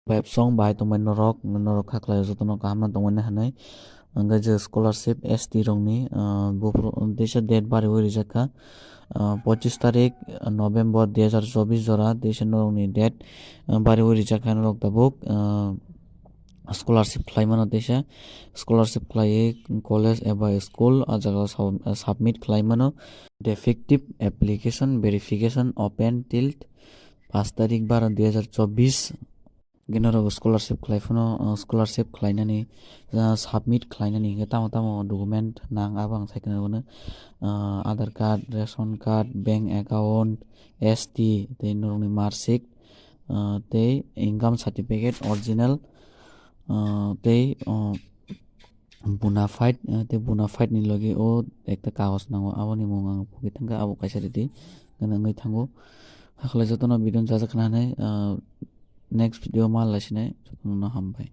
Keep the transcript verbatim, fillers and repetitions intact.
pepsong bahai tongmani norok, norok kha khlai jotono kaham no tongmani hinwi. Hwnkhe je scholarship S T rokni, ah, buphuru teisa date bariwi rijak kha, ah, pochis tarik November dui hazar chobis jora teisa norokni date, ah, bariwi rijak kha norok tabuk, ah, scholarship khlai mano teisa, scholarship khlaiwi college eba school ah jaga sub-, submit khlai mano. Defective application verification open till paanch tarik baro dui hazar chobis. Gini rok scholarship khlai phano, ah, scholarship khlainani, ah, submit khlainani hwnkhe tamo tamo document nang abo ang sai kheno, ah, Aadhaar card, ration card, bank account, S T, tei norokni marksheet, ah, tei income certificate original, ah, tei, ah, bona fide, ah, tei bona fide ni logi o ekta kagoj nango, aboni mung ang phugwi thangkha, abo kaisa ridi, gwnangwi thango. Hakhlai jotono video no jajakna hinwi, ah, next video ma laisinai, jotono hambai.